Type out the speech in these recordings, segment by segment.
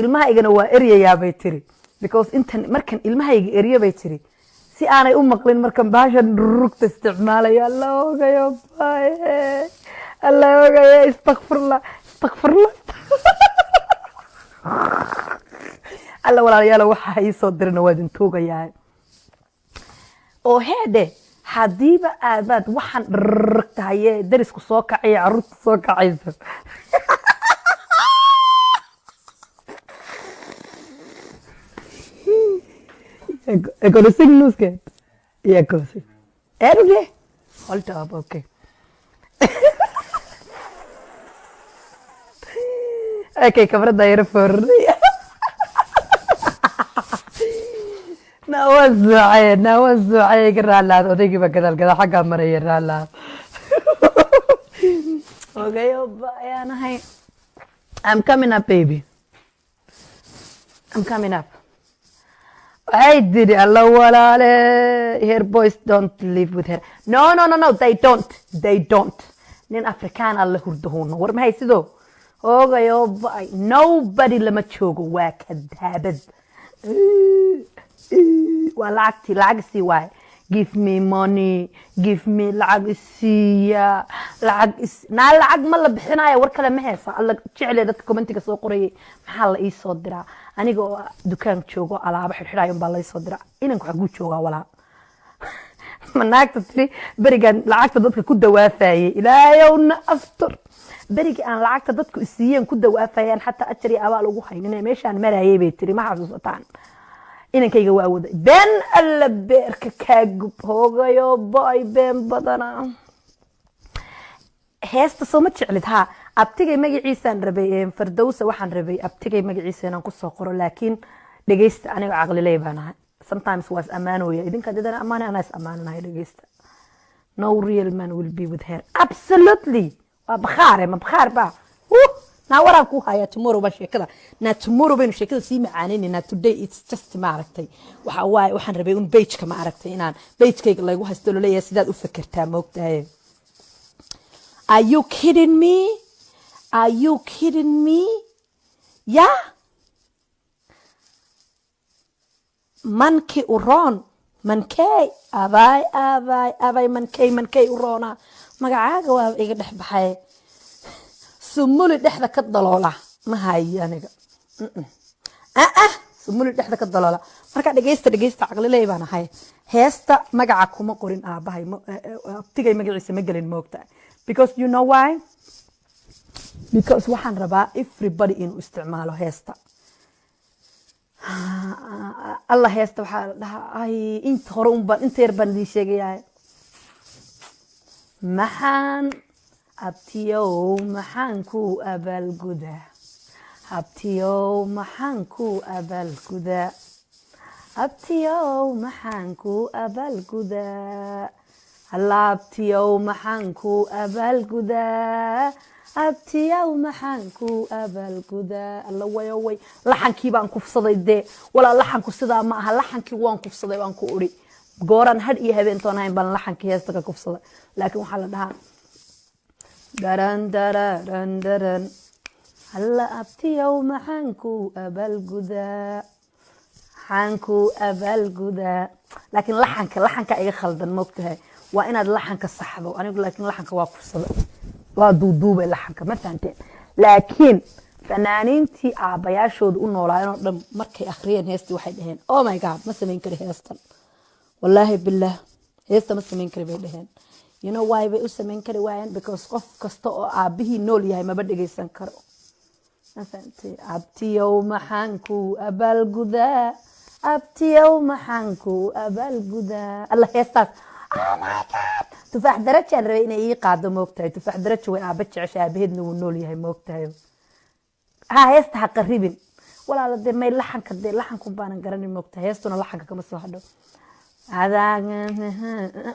Ilmahaygana waa eryayaa, bay tiri, because intan markan ilmahayga erya, bay tiri, si aanay u maqlin markan bahashan rugta isticmaalayo. Alla ogayo baye, alla ogayo, istakfirla, istakfirla. Alla walaalayaalo, waxaa ii soo dirina waa idin tuugayaa. Oo heedhe, haddiiba aadaad waxaan rrrtahaye, darisku soo kacaya, carruurta soo kacayso. Jeg kan du synge nu, skat? Jeg kan synge. Er du det? Hold da op, okay. Okay, kamarada yara fooraraya. Naa soocay, naa soocay, iga raalaad. Odaygii baa gadaal gadaal xaggaa maraya, raalaad. Okay, ayaan ahay. I'm coming up, baby. I'm coming up. Waxay tiri, alla walaale, her boys don't live with her. No, no, no, no, they don't. They don't. Nin Afrikaan alla hurdahuno. War maxay sidoo? Hoogayo ba'ay. Nobody lama joogo, waa kadaabad. Waa lacagtii, lacag sii waaye. Give me money, give me lacag isiiya, lacag is naa, lacag ma la bixinayo. War kale ma heesa. Alla jecle dadka commentiga soo qorayay, maxaa la ii soo diraa? Aniga oo dukaan joogo, alaabo xidhxidhayo baa la ii soo diraa. Inanku xaguu joogaa, walaa? Ma naagta tiri berigaan lacagta dadka ku dawaafayay, ilaahayowna astur. Berigii aan lacagta dadku isiiyeen ku dawaafayaan, xataa ajar iyo abaal ugu haynin meeshaan marayay, bay tiri. Ma xasuusataan? Inankayga waa waday. Been alla beerka kaagub, hoogayo boy, been badana. Heesta soo ma jeclid? Ha, abtigay magaciisaan rabay, Fardowsa. Waxaan rabay abtigay magaciisa inaan kusoo qoro, laakiin dhegeysta, aniga caqliley baan ahay. Sometimes waa is ammaanooya. Idinka didana ammaanay, anaa is ammaananahay. Dhegeysta, no real man will be with her. Absolutely, waa bakhaare, ma bakhaar ba? Naa waraan ku hayaa. Tomorrow baan sheekada, naa tomorrow baynu sheekada sii macaanaynaa. Today it's just, ma aragtay, waxa waaye, waxaan rabay un pageka, ma aragtay, inaan pagekayga laygu haysto, laleeyahay sidaad u fekertaa, moogtahay. Are you kidding me? Are you kidding me? Yeah, mankii u roon, mankey, abay, abay, abay, mankey, mankey u roona. Magacaaga waa iga dhex baxay. Sumuli dhexda ka daloola ma hayo aniga. Ah, sumuli dhexda ka daloola. Marka dhegeysta, dhegeysta, caqliley baan ahay. Heesta magaca kuma qorin aabahay, abtigay magaciisa ma gelin, moogta, because you know why? Because waxaan rabaa everybody inuu isticmaalo heesta. Alla, heesta waxaa la dhahaa, ay, inta hore un baan, inta yar baan idiin sheegayaa. Maxaan abtiyow, maxaan ku abaalgudaa? Abtiyow, maxaan ku abaalgudaa? Abtiyow, maxaan ku abaalgudaa? Alla abtiyow, maxaan ku abaalgudaa? Abtiyow, maxaan ku abaalgudaa? Alla wayo way, laxankii baan kufsaday dee. Walaa, laxanku sidaa ma aha. Laxankii waan kufsaday, waan ku uri gooraan hadh iyo habeentoon ahayn baan laxankii heesta ka kufsaday. Laakiin waxaa la dhahaa daran dararan daran. Alla abtiyow, maxaan ku abaalgudaa? Maxaan ku abaalgudaa? Laakiin laxanka iga khaldan, moogtahay. Waa inaad laxanka saxdo. Anigu laakiin laxanka waa kufsaday, waa duuduubay laxanka, ma fahanteen? Laakiin fanaaniintii aabbayaashooda u noolaayeen oo dhan markay akhriyeen heestii, waxay dhaheen, "Oh my God, ma samayn kari heestan. Wallaahi billaah, heesta ma samayn kari," bay dhaheen. You know why bay u samayn kari waayeen? Because qof kasta oo aabbihii nool yahay maba dhegeysan karo, ma fahantay? Abtiyow, maxaan ku abaalgudaa? Abtiyow, maxaan ku abaalgudaa? Alla heestaas, oh my God, Tufaax Darajaan rabay inay ii qaado, moogtahay. Tufaax Darajo way aaba jecesha, aabaheedna wuu nool yahay, moogtahay. Ha, heesta ha qaribin, walaala. Dee may, laxanka dee, laxanku baanan garanin, moogtahay. Heestuna laxanka kama soo hadho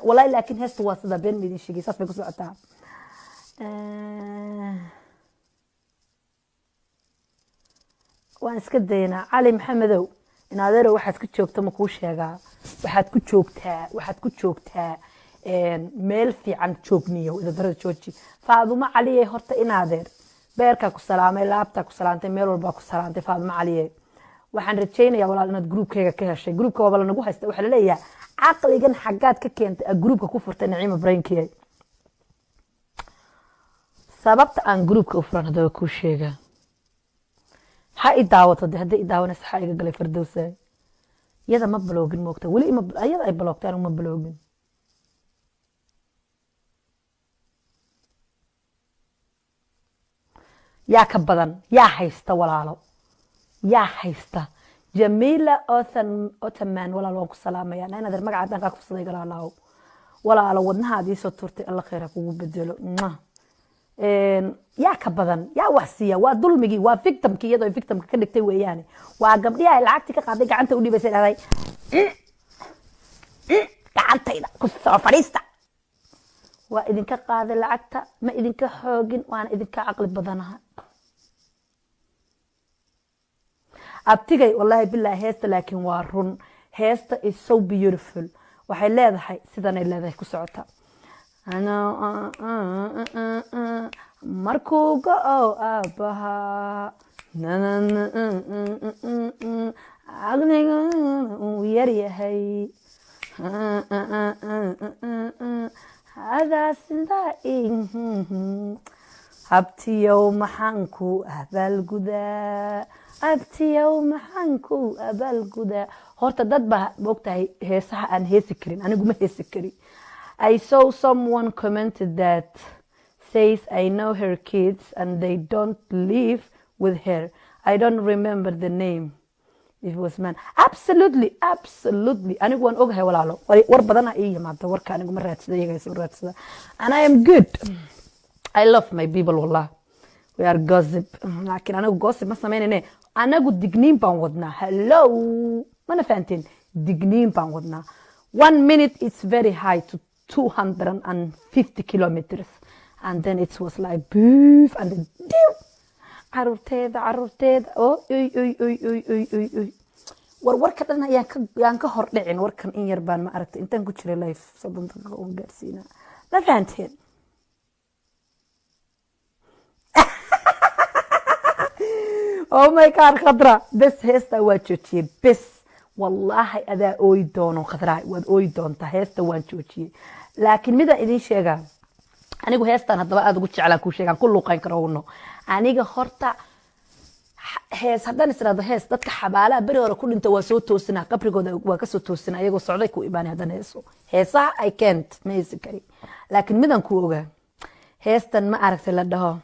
walaahi. Laakiin heesta waa sida, been ma idin sheegay, saas bay ku socotaa. Waan iska daynaa. Cali Maxamedow, in adeero, waxaad ku joogta ma kuu sheegaa? Waxaad ku joogtaa, waxaad ku joogtaa meel fiican. Joogniyo idadarada jooji. Faadumo Caliyey, horta in adeer Beerkaa ku salaamay, laabtaa ku salaantay, meel walbaa ku salaantay. Faadmo Caliye, waxaan rajaynayaa, walaal, inaad groupkayga ka heshay. Groupka waaba lanagu haysta. Waxaa laleeyahay, caqligan xaggaad ka keentay a groupka ku furtay Naciima Brainkiyay? Sababta aan groupka u furan haddaba kuu sheegaa. Ha i daawato de, hadday i daawanaysa. Xaa iga galay Fardowsaay? Iyada ma blockgin, moogta weli ima iyada ay blocktay, anigu ma blockgin. Yaa ka badan? Yaa haysta, walaalo? Yaa haysta? Jamila Othan Ottoman, walaalo, waan ku salaamaya. Inaad magaca haddaan kaa kufsaday galaalahow, walaalo. Wadnahaad iisoo turtay, Alla khayr ha kugu bedelo. Mwah. Yaa ka badan? Yaa wax siiya? Waa dulmigii, waa victimkii, iyadoo ay victimka ka dhigtay weeyaane. Waa gabdhihi ay lacagtii ka qaaday, gacanta u dhiibaysay, dhahday, "Gacantayda ku soo fadhiista." Waa idinka qaaday lacagta, ma idinka xoogin, waana idinka caqli badanaha. Abtigay, wallaahi bilaahi, heesta laakiin waa run. Heesta is so beautiful. Waxay leedahay, sidanay leedahay, ku socota: markuu go-o aabbaha, caqliga uu yaryahay, hadaa sidaa. Abtiyow, maxaan ku abaalgudaa? Abtiyow, maxaan ku abaalgudaa? Horta dad baa moogtahay heesaha aan heesi karin. Anigu ma heesi karin. I saw someone commented that says, "I know her kids and they don't live with her." I don't remember the name. It was man. Absolutely, absolutely. Anigu waan ogahay, walaalo. War badana ii yimaada. Warka anigu ma raadsada, iyaga soo raadsada. And I am good. I love my people, wallah. We are gossip. Laakiin anigu gossip ma samaynayne. Anagu digniin baan wadnaa. Hello. Mana fahanteen? Digniin baan wadnaa. One minute it's very high to 250 kilometers. And then it was like boof and then dew. Caruurteeda, caruurteeda. Oh, oy, oy, oy, oy, oy, oy, oy. War warka dhan ayaan ka yaan ka hor dhicin. Warkan in yar baan, ma aragtay, intaan ku jiray live 30 daqiiqo uun gaarsiinaa. Ma fahanteen? Oh my God, Khadra, bes, heesta waa joojiyey. Bes, wallaahi adaa ooyi doono. Khadra, waad ooyi doontaa. Heesta waan joojiyey, laakiin midaan idin sheegaa. Anigu heestan haddaba aada ugu jeclaan kuu sheegaan, ku luuqayn karo uno. Aniga horta hees haddaan israado hees, dadka xabaalaha beri hore ku dhinta waa soo toosinaa, qabrigooda waa kasoo toosinaa, iyagoo socday ku imaanay haddaan heeso. Heesaha I can't, ma heesi kari. Laakiin midaan ku ogaa, heestan, ma aragtay, la dhaho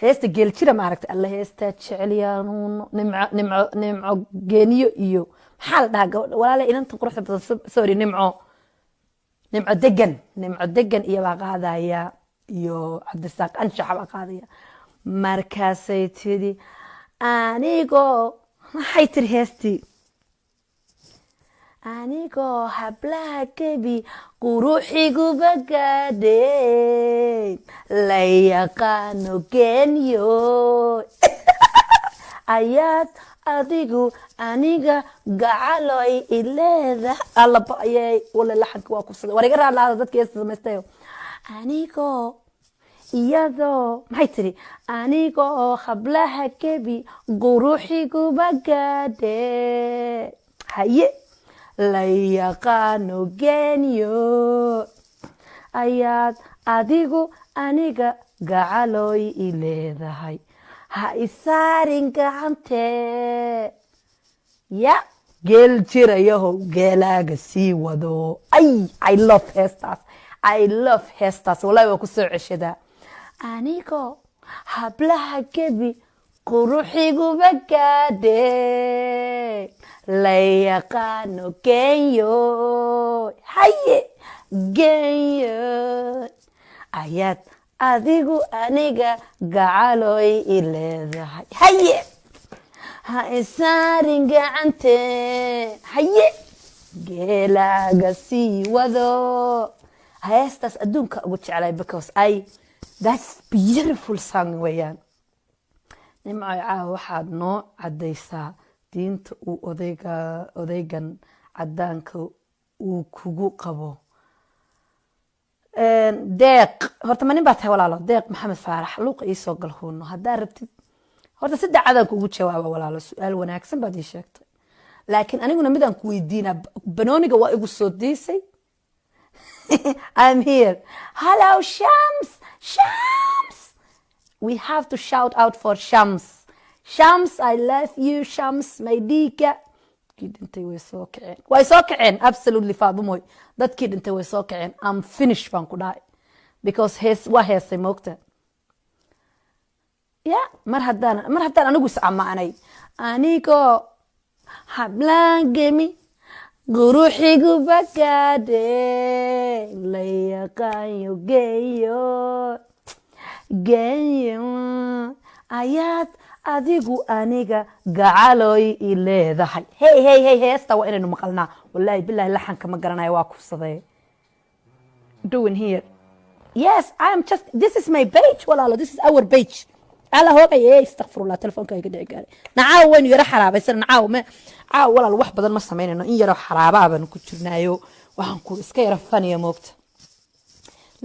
heesta geeljira, ma aragtay? Alla, heestaa jeceliyaanuuno. Nimco, Nimco, Nimco Geeniyo iyo maxaa la dhahaa gabadha walaale, inantan quruxda badan? Sorry, Nimco, Nimco Degan, Nimco Degan iyo baa qaadaya, iyo Cabdisaaq Anshaxa baa qaadaya. Markaasay tidhi, anigoo, maxay tiri heestii? Anigoo hablaha gebi quruxiguba gaadheen, la yaqaano genyo, ayaad adigu aniga gacaloy ileeda. Alla ba'yey, wala laxanka waa kufsaday. War iga raadlaada dadka heesta samaystayo. Anigoo, iyadoo, maxay tiri? Anigoo hablaha gebi quruxiguba gaadhe, haye, la yaqaano genyo, ayaad adigu aniga gacaloy i leedahay, ha isaarin gacantee. Ya geel jirayahow, geelaaga sii wado. Ay, I love heestaas, I love heestaas, wallahi waa ku soo ceshadaa. Anigoo hablaha gebi quruxiguba gaadhe, la yaqaano genyo, haye, genyo, ayaad adigu aniga gacaloy i leedahay, haye, ha isaarin gacante, haye, geelaaga sii wado. Heestaas adduunka ugu jeclay because I that's beautiful song weeyaan. Nimcoy, caawa waxaad noo caddaysaa diinta uu odayga, odaygan cadaanka uu kugu qabo. Deeq, horta ma nin baa tahay, walaalo? Deeq Maxamed Faarax, luuqa ii soo gal, huuno, haddaa rabtid. Horta si dacadaan kugu jawaaba, walaalo. Su-aal wanaagsan baad ii sheegtay, laakiin aniguna midaan ku weydiinaa. Banooniga waa igu soo diisay. I'm here. Hello, Shams. Shams, we have to shout out for Shams. Shams, I love you, Shams, my dhiiga. Dadkii dhintay way soo kaceen, way soo kaceen. Absolutely, Faadumoy, dadkii dhintay way soo kaceen. I'm finish baan ku dhahay, because hees waa heesay, moogta ya. Mar haddaan anigu is amaanay, anigoo hablaan gemi quruxigu bagaadhe la yaqaanyo geeyo geeyo, ayaad adigu aniga gacaloy i leedahay. Hey, hey, hey, heesta waa inaynu maqalnaa. Wallaahi bilahi, laxanka ma garanayo, waa kufsaday. Doing here? Yes, I am just, this is my page, walaalo. This is our page. Ala hoogay, istakfirullah, telefoonka iga dhici gaaray. Nacaaw waynu yaro xaraabaysan nacaaw me caaw, walaal. Wax badan ma samaynayno, in yaro xaraabaa baanu ku jirnaayo. Waxaan ku iska yaro faniya, moogta.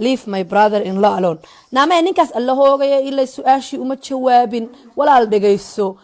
Leave my brother in law alone. Naamee, ninkaas alla hoogaya, ilaa su-aashii uma jawaabin. Walaal, dhegayso.